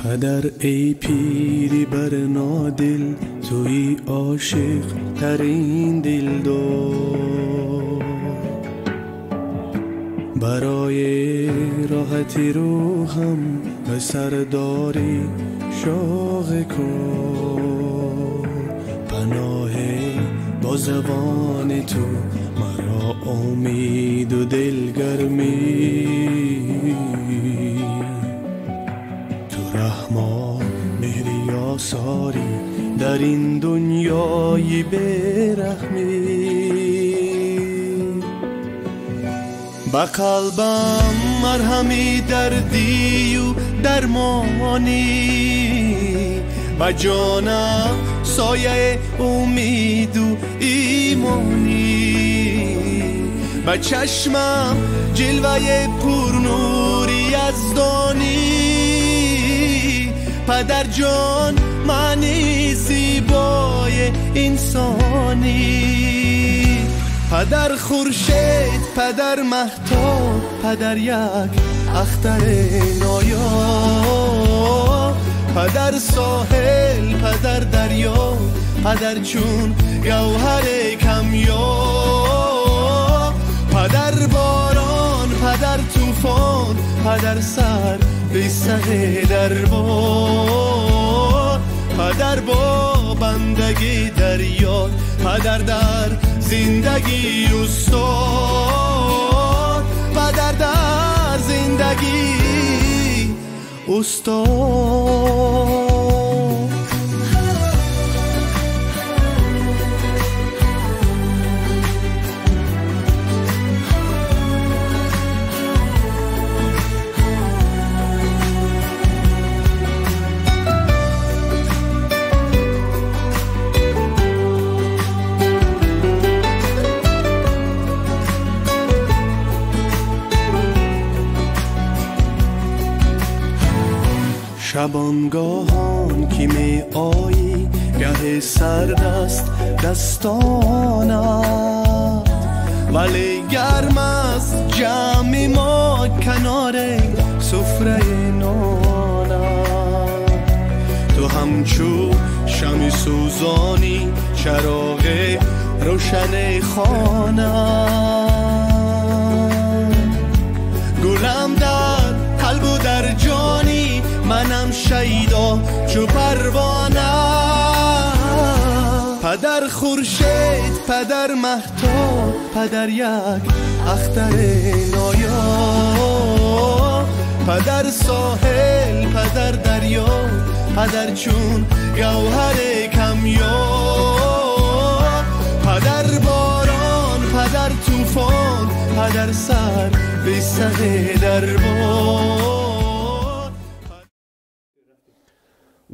Падар эй пири барнодил, туи ошиқ тарин дилдор, барои роҳати рӯҳам ба сардори шоғи кор, паноҳе бо забони ту маро умеду дилгармӣ, ту раҳмо меҳри осорӣ дар ин дунёи бераҳмӣ. Ба қалбам марҳами дардию дармонӣ, ба ҷонам сояи умеду имонӣ, ба чашмам ҷилваи пурнури яздонӣ. Падарҷон маъни зебои инсонӣ. Падар хуршед, падар маҳтоб, падар як ахтари ноёб, падар соҳил, падар дарё, падар чун гавҳари камёб, падар борон, падар тӯфон, падар сар бисаги дарбор, падар бо бандагӣ дарёд, падар дар зиндагӣ устод, падар дар зиндагӣ устод. Шабонгоҳон ки меоӣ гаҳе сард аст дастонат, вале гарм аст ҷамъи мо канори суфраи нонат. Ту ҳамчу шами сӯзонӣ чароғи рӯшани хона, гулам дар қалбу дар ҷонӣ манам шайдо чу парвона. Падар хуршед, падар маҳтоб, падар як ахтари ноёб, падар соҳил, падар дарё, падар чун гавҳари камёб, падар борон, падар тӯфон, падар сар бисаги дарбор.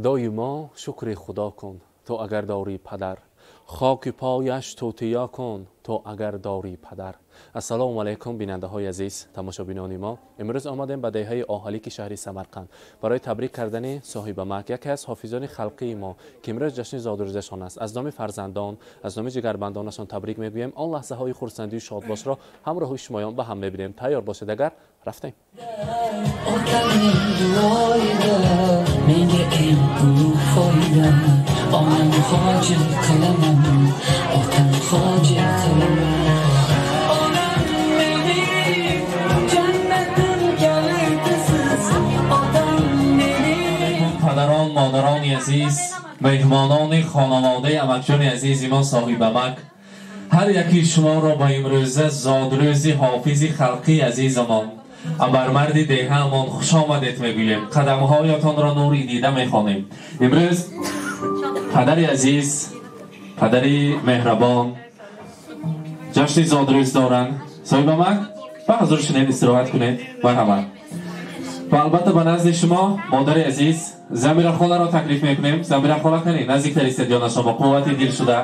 Доимо шукри Худо кун то агар дорӣ падар, хоки пояш тутиё кун то агар дорӣ падар. Ассалому алайкум бинандаҳои азиз, тамошобинони мо. Имрӯз омадем ба деҳаи Оҳалики шаҳри Самарқанд барои табрик кардани соҳибамак, яке аз ҳофизони халқии мо, ки имрӯз ҷашни зодрӯзашон аст. Аз номи фарзандон, аз номи ҷигарбандонашон табрик мегӯем. Он лаҳзаҳои хурсандию шодбошро ҳамроҳи шумоён ба ҳам мебинем. Тайёр бошед агар, рафтем. Onam xojil qilaman, otam xojil qilaman. Onam mening jannatim kalitisiz, otam mening. Падарон, модарони азиз, меҳмонони хонаводаи амакҷони азизи мо соҳибамак, ҳар яки шуморо ба имрӯза зодрӯзи ҳофизи халқии азизамон, абармарди деҳаамон хуш омадед мегӯем. Қадамҳоятонро нури дида мехонем. Имрӯз падари азиз, падари меҳрабон ҷашни зодрӯз доранд. Соҳибамак, ба ҳузур шинед, истироҳат кунед. Марҳамат. Ва албатта ба назди шумо модари азиз Замира холаро таклиф мекунем. Замира хола, кани наздиктар истед ҷонашон бо қуввати дил шуда.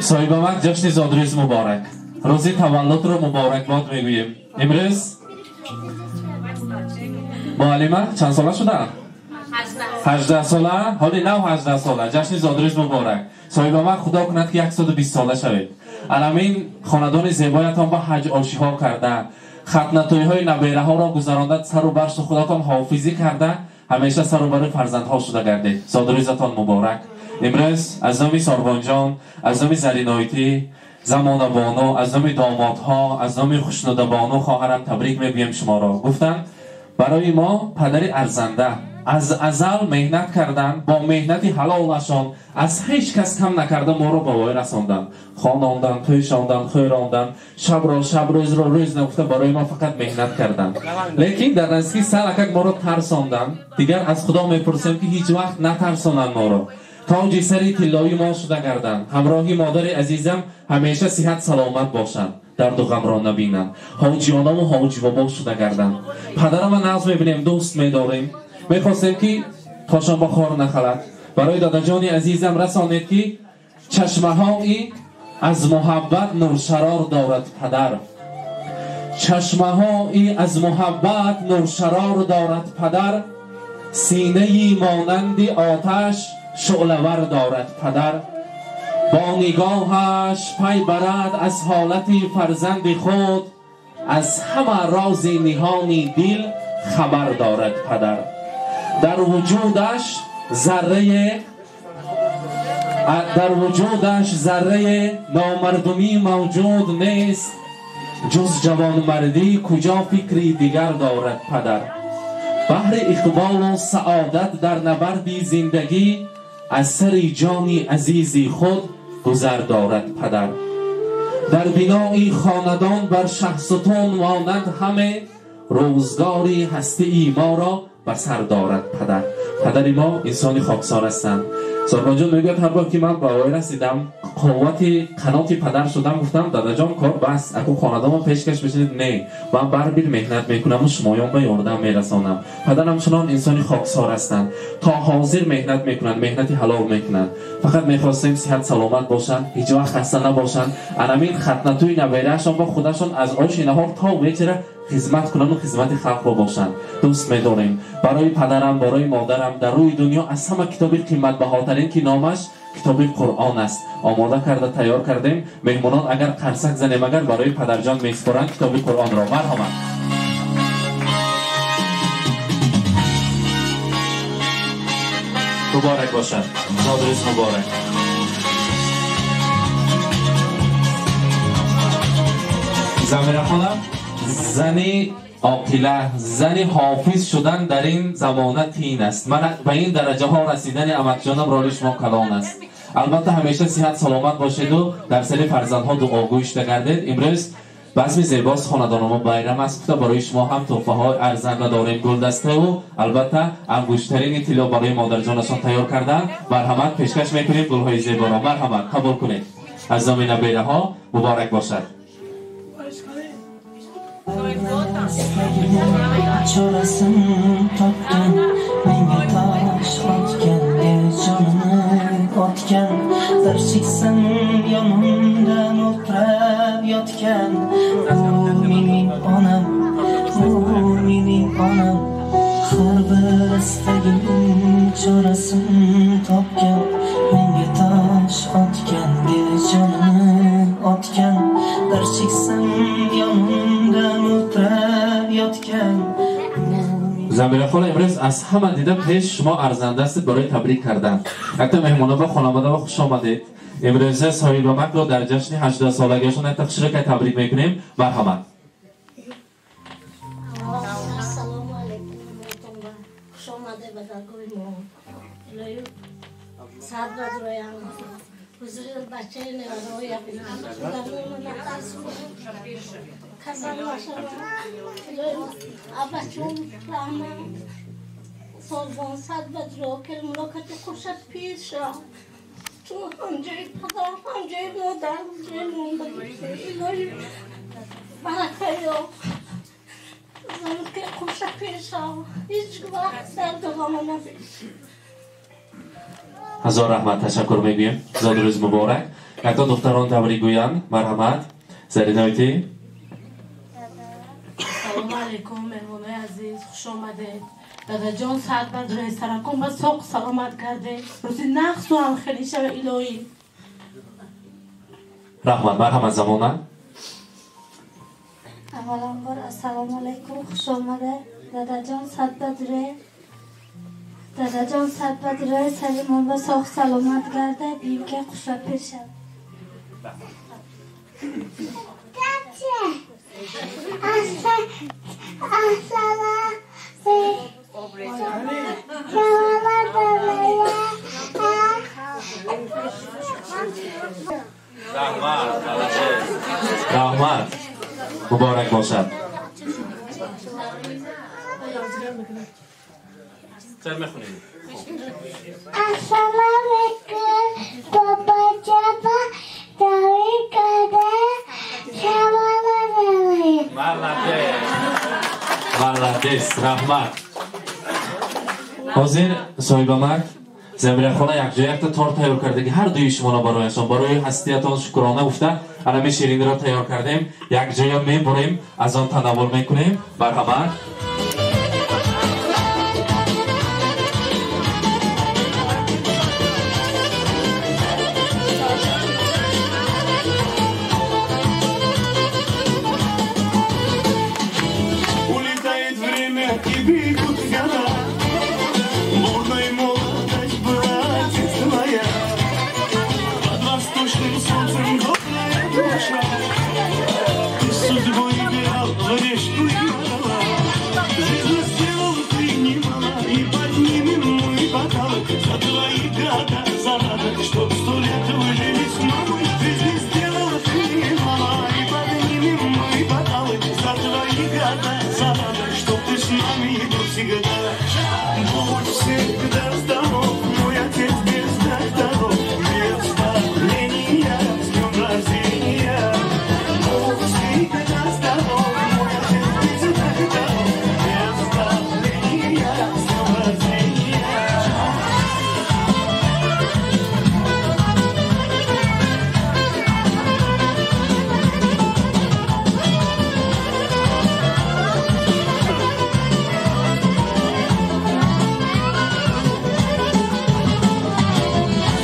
Соҳибамак, ҷашни зодрӯз муборак, рӯзи таваллудро муборакбод мегӯем. Имрӯз муаллима чанд сола шуданд? 18 сола, ҳоли нав 18 сола. Ҷашни зодрӯз муборак. Соҳибамак, худо кунад ки 120 сола шавед. Аламин хонадони зебоятон ба ҳаҷ ошиҳо карда, Хатнатӯйҳои набераҳоро гузаронда сару баршу худатон ҳофизӣ карда ҳамеша сару бари фарзандҳо шуда гардед. Зодрӯзатон муборак. Имрӯз аз номи Сорбонҷон, аз номи Зариноитӣ, Замонабону, аз номи домодҳо, аз номи Хушнудабону хоҳарам табрик мегӯем шуморо. Гуфтанд барои мо падари арзанда аз азал меҳнат карданд, бо меҳнати ҳалолашон аз ҳеҷ кас кам накарда моро ба воя расонданд. Хонондан, пӯшондан, хӯрондан, шабро шаб, рӯзро рӯз нагуфта барои мо фақат меҳнат карданд. Лекин дар наздики салакак моро тарсонданд. Дигар аз Худо мепурсем ки ҳеҷ вақт натарсонанд моро. Тоҷи сари тиллои мо шуда гарданд. Ҳамроҳи модари азизам ҳамеша сиҳат саломат бошанд, дарду ғамро набинанд. Ҳоҷионаву ҳоҷибобо шуда гарданд. Падарама нағз мебинем, дӯст медорем. Мехостем ки тошон ба хор нахалад. Барои дадаҷони азизам расонед ки чашмаҳои аз муҳаббат нуршарор дорад падар. Чашмаҳои аз муҳаббат нуршарор дорад падар. Синаи монанди оташ шӯълавар дорад падар. Бо нигоҳаш пай барад аз ҳолати фарзанди худ, аз ҳама рози ниҳони дил хабар дорад падар. Дар вуҷудаш зарраи номардумӣ мавҷуд нест, ҷуз ҷавонмардӣ куҷо фикри дигар дорад падар. Баҳри иқболу саодат дар набарди зиндагӣ аз сари ҷони азизи худ гузар дорад падар. Дар бинои хонадон бар шаҳсутун монанд ҳаме, рӯзгори ҳастии моро ба сар дорад падар. Падари мо инсони хоксор ҳастанд. Сорбонҷон мегӯяд ҳар бор ки ман ба воя расидам, қуввати қаноти падар шудам, гуфтам дадаҷон кор бас, аку хонадонро пешкаш бишинед. Не, ман барбил меҳнат мекунаму шумоён ба ёрдам мерасонам. Падарам чунон инсони хоксор ҳастанд, то ҳозир меҳнат мекунанд, меҳнати ҳалол мекунанд. Фақат мехостем сиҳат саломат бошанд, ҳеҷ вақт хаста набошанд. Анамин хатнатӯи набераашон ба худашон аз оши наҳор то вечера хизмат кунанд ва хизмати халқро бошанд. Дӯст медорем. Барои падарам, барои модарам дар рӯи дунё аз ҳама китоби қиматбаҳотарин ки номаш китоби Қуръон аст омода карда тайёр кардем. Меҳмонон агар қарсак занем, агар барои падарҷон месупоранд китоби Қуръонро. Марҳамат. Муборак бошад. Зодрӯз муборак. Замира хонам, зани оқила, зани ҳофиз шудан дар ин замона тин аст. Ман ба ин дараҷаҳо расидани амакҷонам роли шумо калон аст. Албатта ҳамеша сиҳат саломат бошеду дар сари фарзандҳо дуогӯй шуда гардед. Имрӯз базми зебост хонадономо байрам аст. Гуфта барои шумо ҳам туҳфаҳои арзанда дорем, гулдаставу албатта ангуштарини тилло барои модарҷонашон тайёр карданд. Марҳамат, пешкаш мекунем гулҳои зеборо. Марҳамат, қабул кунед. Аз номи набераҳо муборак бошад. Chorasin topgan, menga tosh otganga jonini otgan, bir cheksin yonimda o'tirib yotgan. U mening onam, u mening onam, har bir istagim chorasin topgan, menga tosh otganga jonini otgan, bir cheksin yonimda o'tirib yotgan. Замира хола, имрӯз аз ҳама дида пеш шумо арзанда ҳастед барои табрик кардан. Якта меҳмонова хонавода хуш омадед. Имрӯза соҳибамакро дар ҷашни 18 солагиашон якта хушракай табрик мекунем. Марҳамат. Ассалому алайкум, хуш омадед ба даргоҳи мо. Илоҳӣ сад бадроям. Ҳузури бачаи невараҳоя бинам. Касал нашавам. Абачум раҳмат. Солбон сад бадро кел мулоқати хуршад пир шав. Чун ҳам ҷои падар, ҳам ҷои модар, ҷои монда. Илоҳӣ барака ёб. Занки хуршад пир шав. Ҳеҷ вақт дарду ғама набин. Ҳазор раҳмат, ташаккур мегӯем. Зодрӯз муборак. Якто духтарон табрик гӯянд. Марҳамат. Зариноити. Салому алайкум, меҳмонои азиз, хуш омадед. Дадаҷон сад бадрои саракон ба соқ саломат гардед. Рӯзи нақсу ҳамхелӣ шава илоҳӣ. Раҳмат. Марҳамат, Замона. Авваланбор ассалому алайкум, хуш омада. Дадаҷон садбадре. Дадаҷон садбадре, саримон ба соғ саломат гарда, бимка хушра пир шав. Раҳмат, муборак бошад. Чар мехонем? Ассалому алайкум, бобоҷон, дави када, шамала. Молодец. Молодец, раҳмат. Ҳозир соҳибамак Замирахона якҷоя якта торт тайёр карда, ки ҳар дуи шуморо барояшон, барои ҳастиятон шукрона гуфта, анами шириниро тайёр кардем. Якҷоя мебурем, аз он танаввул мекунем. Марҳамат. Улетает время и бегут года. Бурной молодость была отец твоя. Под восточным солнцем добрая душа. Ты с судьбой играл, в решку играла. Жизнь сделал ты немало, и поднимем мы бокалы за твои года, за радость, чтоб 100 лет вы жили с мамой. Жизнь сделал ты немало, и поднимем мы бокалы за твои года, за радость, чтоб ты с нами был всегда. Будь всегда здоров, мой отец без докторов, без давления, с днем рождения. Будь всегда здоров, мой отец без докторов, без давления, с днем рождения.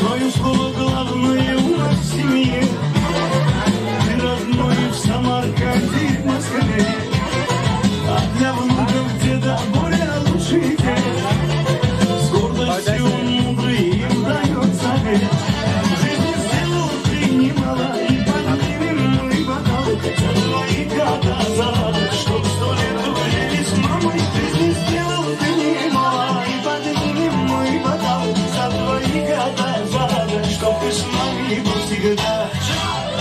Твое слово главное у нас в семье. Ты родной в Самарканде и в Москве. А для внуков деда Боря лучший дед. С гордостью он мудрый им дает совет. Жизнь сделал ты немало, и поднимем мы бокалы за твои года, за радость, чтоб 100 лет вы жили с мамой. Жизнь сделал ты немало, и поднимем мы бокалы за твои года, за радость, чтоб ты с нами был всегда.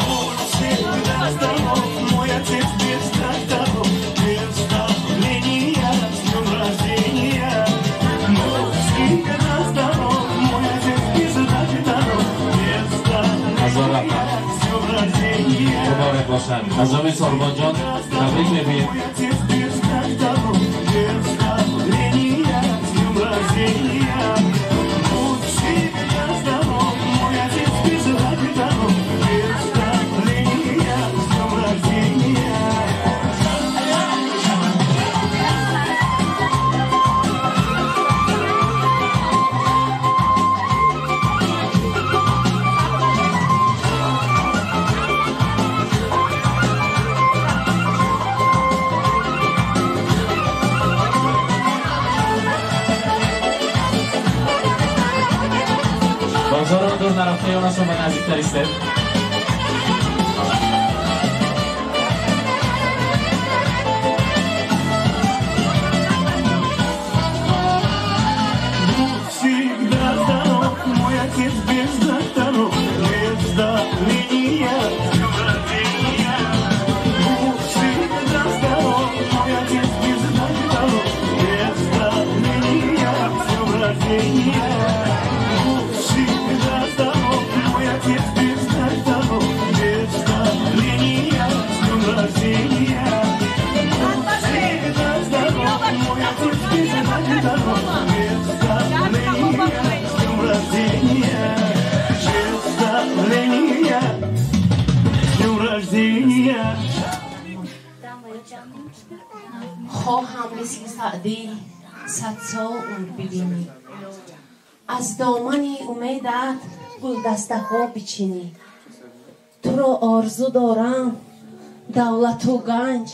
Будь всегда здоров, мой отец без докторов, без давления, с днем рождения. Будь всегда здоров, мой отец без докторов, без давления, с днем рождения. Муборак бошад. Аз ҷониби Сорбонҷон табрик мегӯем. Мой отец без докторов, без давления, с днем рождения. Будь всегда здоров, мой отец без докторов, без давления, с днем рождения. Бозорро дур нарафта, ёнашон ба наздиктар истед. Будь всегда здоров, мой отец без докторов, без давления, с днем рождения. Будь всегда здоров, мой отец без докторов, без давления, с днем рождения. Будь всегда здоров, мой отец без докторов, без давления, с днем рождения. Будь всегда здоров, мой отец без докторов, без давления, с днем рождения. Без давления, с днем рождения. Хоҳам мисли Саъдӣ 100 сол умр бибинӣ, аз домани умедат гулдастаҳо бичинӣ. Туро орзу дорам давлату ганҷ,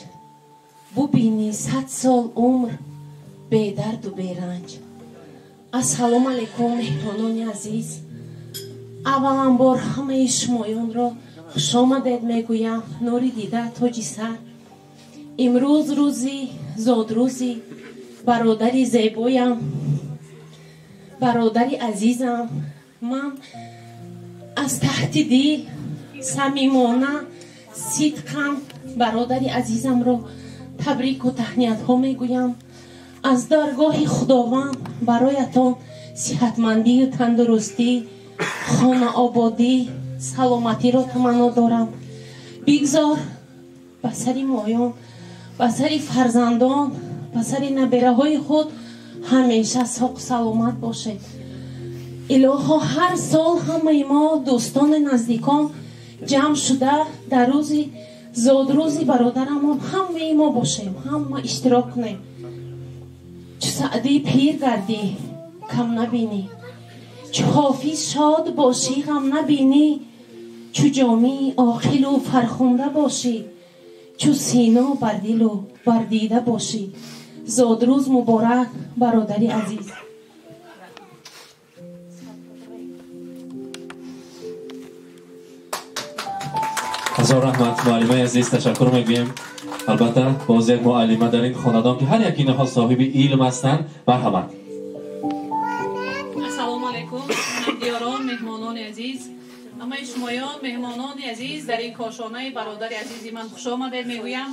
Бубинӣ 100 сол умр бедарду беранҷ. Ассалому алайкум, меҳмонони азиз. Авваланбор ҳамаи шумоёнро хушомадед мегӯям. Нури дида тоҷи сар. Имрӯз рӯзи зодрӯзи бародари зебоям, бародари азизам. Ман аз таҳти дил самимона сидқан бародари азизамро табрику таҳниятҳо мегӯям. Аз даргоҳи Худованд бароятон сиҳатмандию тандурустӣ, хонаободӣ, саломатиро таманно дорам. Бигзор ба сари моён, ба сари фарзандон, ба сари набераҳои худ ҳамеша соқу саломат бошед. Илоҳо, ҳар сол ҳамаи мо дӯстони наздикон ҷамъ шуда дар рӯзи зодрӯзи бародарамон ҳамаи мо бошем, ҳама иштирок кунем. Чу Саъдӣ пир гардӣ кам набинӣ, чу Ҳофиз шод бошӣ ғам набинӣ, чу Ҷомӣ оқилу фархунда бошӣ, чу Сино бардилу бардида бошӣ. Зодрӯз муборак, бародари азиз. Ҳазор раҳмат, муаллимаи азиз, ташаккур мегӯем. Албатта боз як муаллима дар ин хонадон ки ҳар яки инҳо соҳиби илм ҳастанд. Марҳамат. Ассалому алайкум, ҳамдиёрон, меҳмонони азиз, ҳамаи шумоён меҳмонони азиз дар ин кошонаи бародари азизи ман хуш омадед мегӯям.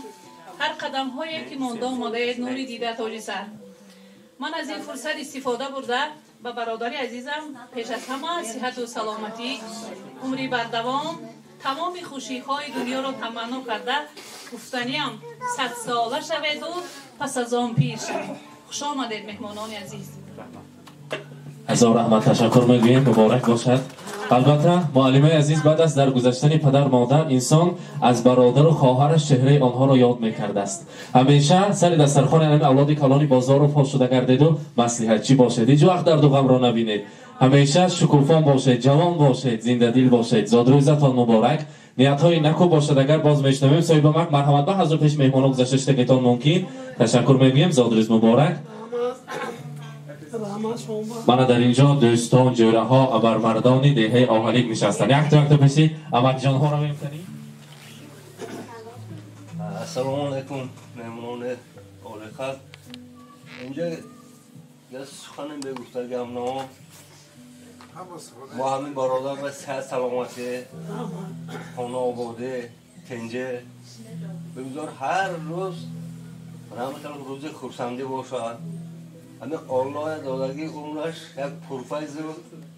Ҳар қадамҳое ки монда омадаед, нури дида тоҷи сар. Ман аз ин фурсат истифода бурда ба бародари азизам пеш аз ҳама сиҳату саломатӣ, умри бардавом, тамоми хушиҳои дунёро таманно карда гуфтаниам 100 сола шаведу пас аз он пир шавед. Хуш омадед, меҳмонони азиз. Ҳазор раҳмат, ташаккур мегӯем, муборак бошад. Албатта, муаллимаи азиз, баъд аз даргузаштани падар модар инсон аз бародару хоҳараш чеҳраи онҳоро ёд мекардааст. Ҳамеша сари дастархони ҳамин авлоди калони бозору фош шуда гардеду маслиҳатчӣ бошед. Ҳеҷ вақт дарду ғамро набинед. Ҳамеша шукуфон бошед, ҷавон бошед, зиндадил бошед. Зодрӯзатон муборак. Ниятҳои наку бошад, агар боз мешнавем. Соҳибамак, марҳамат, ба ҳазур пеш меҳмоно гузашта шудагитон мумкин. Ташаккур мегӯем, зодрӯз муборак. Мана дар инҷо дӯстон, ҷӯраҳо, абармардони деҳаи Оҳалик нишастанд. Якто якто пеши амакҷонҳоро мемтанӣ. Ассалому алайкум, меҳмонони олиқадр. Инҷа як сухане бегуфтагам, но мо ҳамин бародар ба сиҳат, саломатӣ, хонаободӣ, тинҷӣ бигузор. Ҳар рӯз ҳамин рӯзи хурсандӣ бошад. Ҳамин Оллоҳ додагии умраш як пурфайзу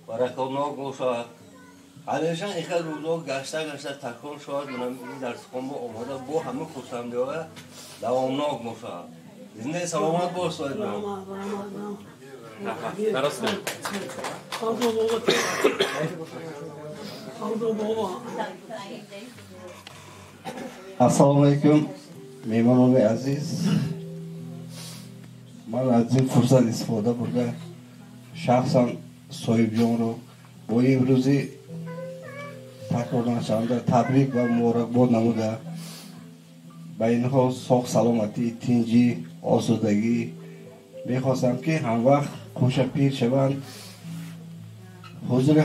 баракотнок бошад. Ҳамеша ин хел рӯзҳо гашта гашта такрор шавад. Манам ин дарсхон бо омода бо ҳамин хурсандиҳоя давомнок бошад. Зиндаи саломат бош, соҳибҷон. Дароз кунед. Ассалому алайкум, меҳмонони азиз. Ман аз ин фурсат истифода бурда шахсан соҳибҷонро бо ин рӯзи такрорнашаванда табрик ва муборакбод намуда, ба инҳо соғ, саломатӣ, тинҷӣ, осудагӣ мехостам, ки ҳамвақт кӯша пир шаванд, ҳузури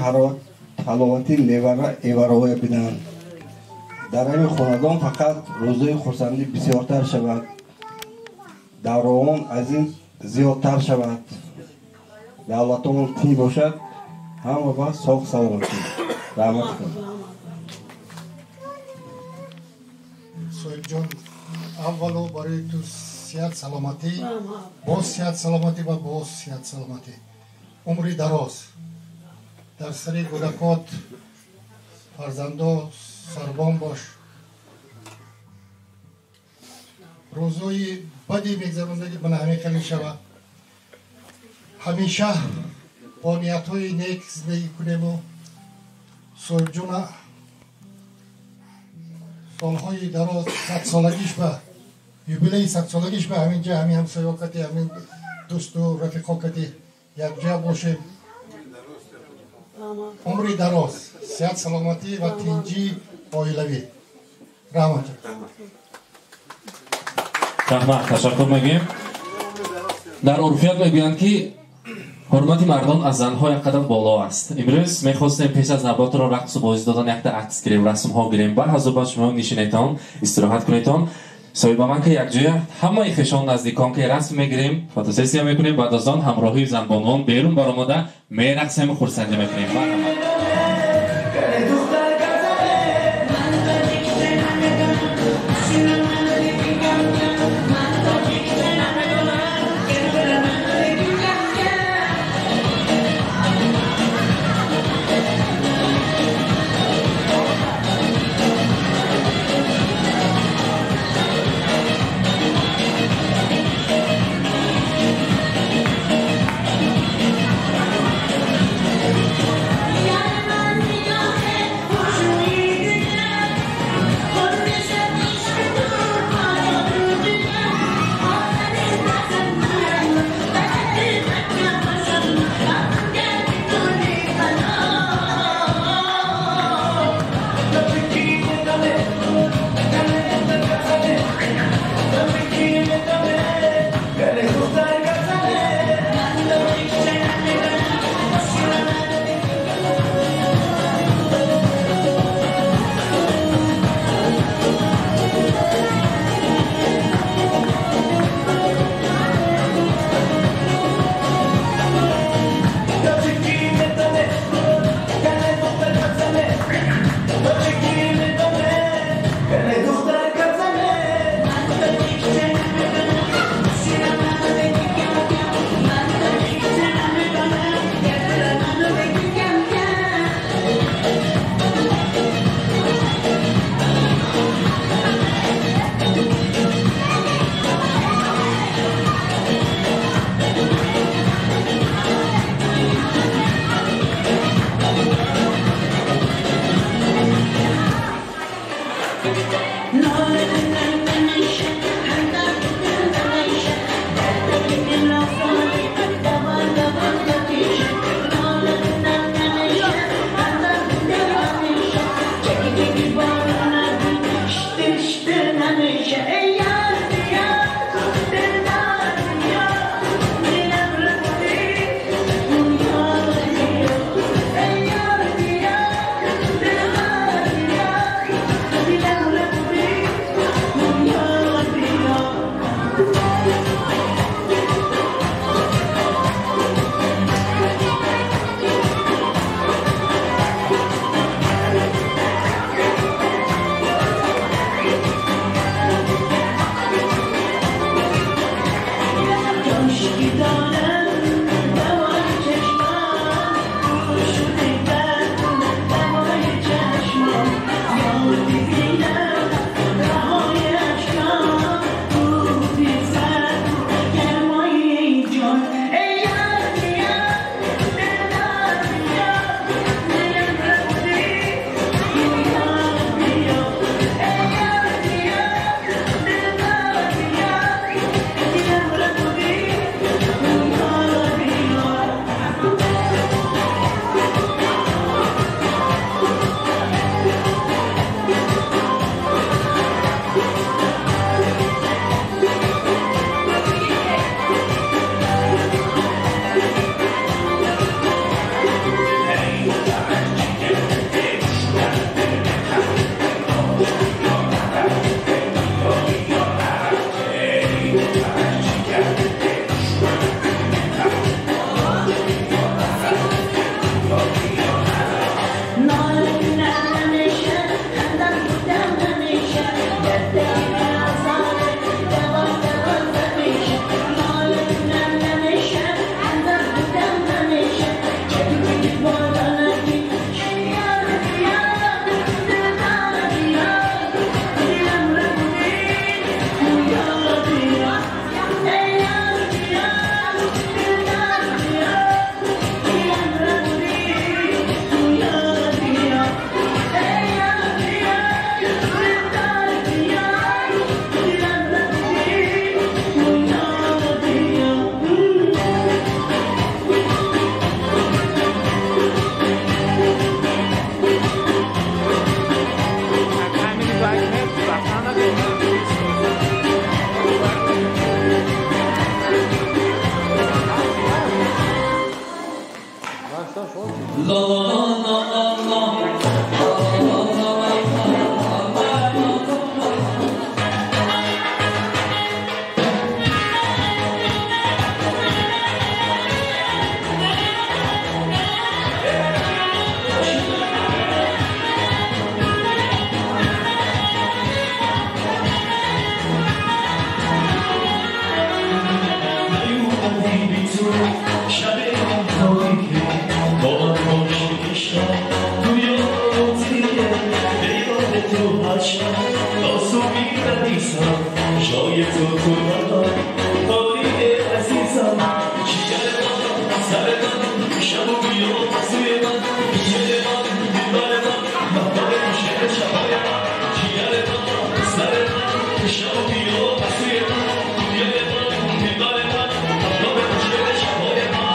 ҳаловати невара эвароя бинанд. Дар ҳамин хонадон фақат рӯзои хурсандӣ бисёртар шавад, давраон аз ин зиёдтар шавад, давлатомон тинҷ бошад. Ҳама вақт соғ, саломатӣ. Раҳмат кун. Соҳибҷон, аввало барои ту сиҳат, саломатӣ, боз сиҳат, саломатӣ ва боз сиҳат, саломатӣ, умри дароз. Дар сари кӯдакот, фарзандо сарбон бош. Рӯзои бади мегзарондагӣ мана ҳамин хеле шавад. Ҳамеша бо ниятҳои нек зиндагӣ кунему. Соҳибҷона солҳои дароз, 100-солагиш ба, юбилеи 100-солагиш ба ҳаминҷа, ҳамин ҳамсоё кати, ҳамин дӯсту рафиқо кати якҷа бошем. Умри дароз, сиҳат, саломатӣ ва тинҷии оилавӣ. Раҳмат. Раҳмат, ташаккур мегӯем. Дар урфият мегӯянд, ки ҳурмати мардон аз занҳо як қадам боло аст. Имрӯз мехостем пеш аз навбатро рақсу бозӣ додан якта акс гирем, расмҳо гирем. Баъд аз баъд шумо нишинетон, истироҳат кунетон. Соҳибаман ки якҷоя ҳамаи хешон наздикон ки расм мегирем, фотосессия мекунем, баъд аз он ҳамроҳии занбонон берун баромада мерақсему хурсандӣ мекунем. Марҳамат. Yeah. La la la la la la la la. جای تو تو ندارم تاریک عزیزم، جگر من سر من شب و بیا سوی من، دل من دلبر من مهتاب شب شبای من، جگر من سر من شب و بیا سوی من، دل من دلبر من مهتاب شب شبای من.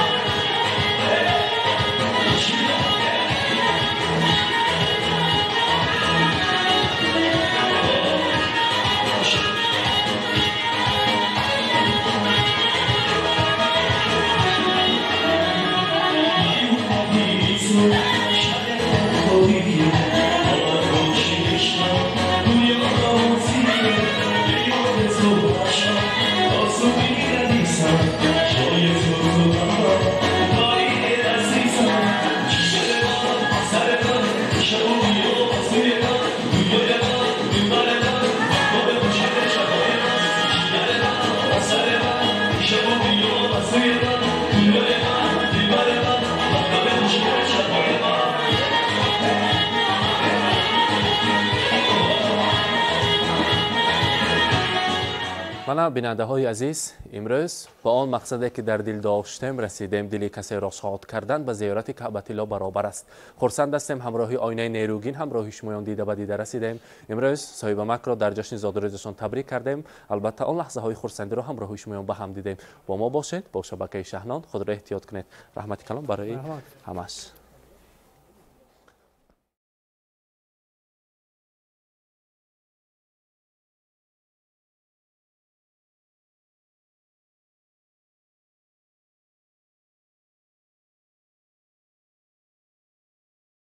Мана бинандаҳои азиз, имрӯз ба он мақсаде ки дар дил доштем расидем. Дили касеро шод кардан ба зиёрати Каъбатилло баробар аст. Хурсанд ҳастем ҳамроҳи оинаи нерӯгин ҳамроҳи шумоён дида ба дида расидем. Имрӯз соҳибамакро дар ҷашни зодрӯзашон табрик кардем. Албатта он лаҳзаҳои хурсандиро ҳамроҳи шумоён ба ҳам дидем. Бо мо бошед, бо шабакаи Шаҳнон. Худро эҳтиёт кунед. Раҳмати калом барои ҳамаш.